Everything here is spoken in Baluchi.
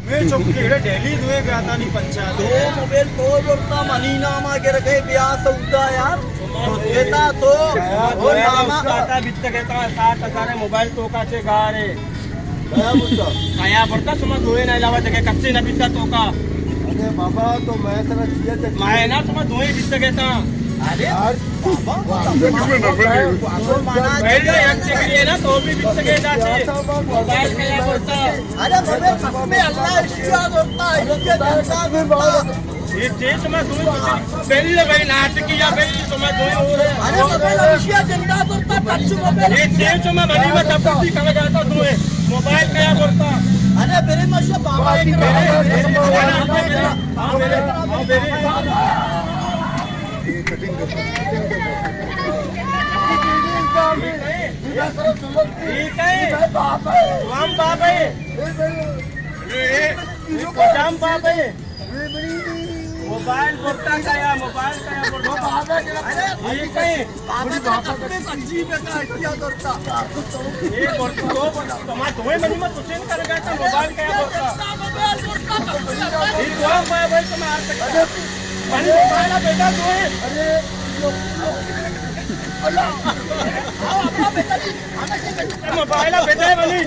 اے چپ کیڑے ڈیلی دوئے بیاتانی پنچا۔ دو موبائل تو برتا منی ناما گر گئے بیا سودا یار۔ تو دیتا تو اور ناما۔ استاد بیتگے تا سات ہزار موبائل تو کا چے گارے۔ کیا برتا؟ کیا برتا؟ شما دوئے نہ علاوہ دگہ کسے نہ بیتا تو کا۔ ارے بابا، تو میں ترا چیا چک۔ میں نا شما دوئے بیتگے تا۔ ارے یار، بابا، تو مانا پہلے یک چکری ہے نا، تو بھی بیتگے جاتے۔ موبائل کیا برتا؟ ارے بابا، قسم اللہ، اشیا برتا، اشیا برتا۔ اے چے شما دوئیں بچے؟ بل بھائی ناٹکی یا بل شما دوئیں ہو رہے۔ ارے موبائل اشیا زندہ تو تا پچو موبائل۔ اے چے شما بنی ما تپتی کلا جاتا دوئیں۔ موبائل کیا برتا؟ ارے میرے مشو بابا ایک میرے، میرے، میرے، میرے، میرے، میرے۔ ٹھیک ہے۔ ہم بابا ہے۔ ہم بابا ہے۔ موبائل برتا کیا، موبائل کیا برتا؟ ٹھیک ہے۔ بابا ترا کپے سنجی بے کا اشیا برتا۔ اے برتا، تو برتا، تما دوئے منی مت کچھ نہیں کرے گا، موبائل کیا برتا؟ موبائل برتا۔ اے تو ہم بابا ہے، تم آ سکتے۔ منی موبائل بیٹا دوئے۔ ارے، اللہ۔ موبائل بیٹا منی۔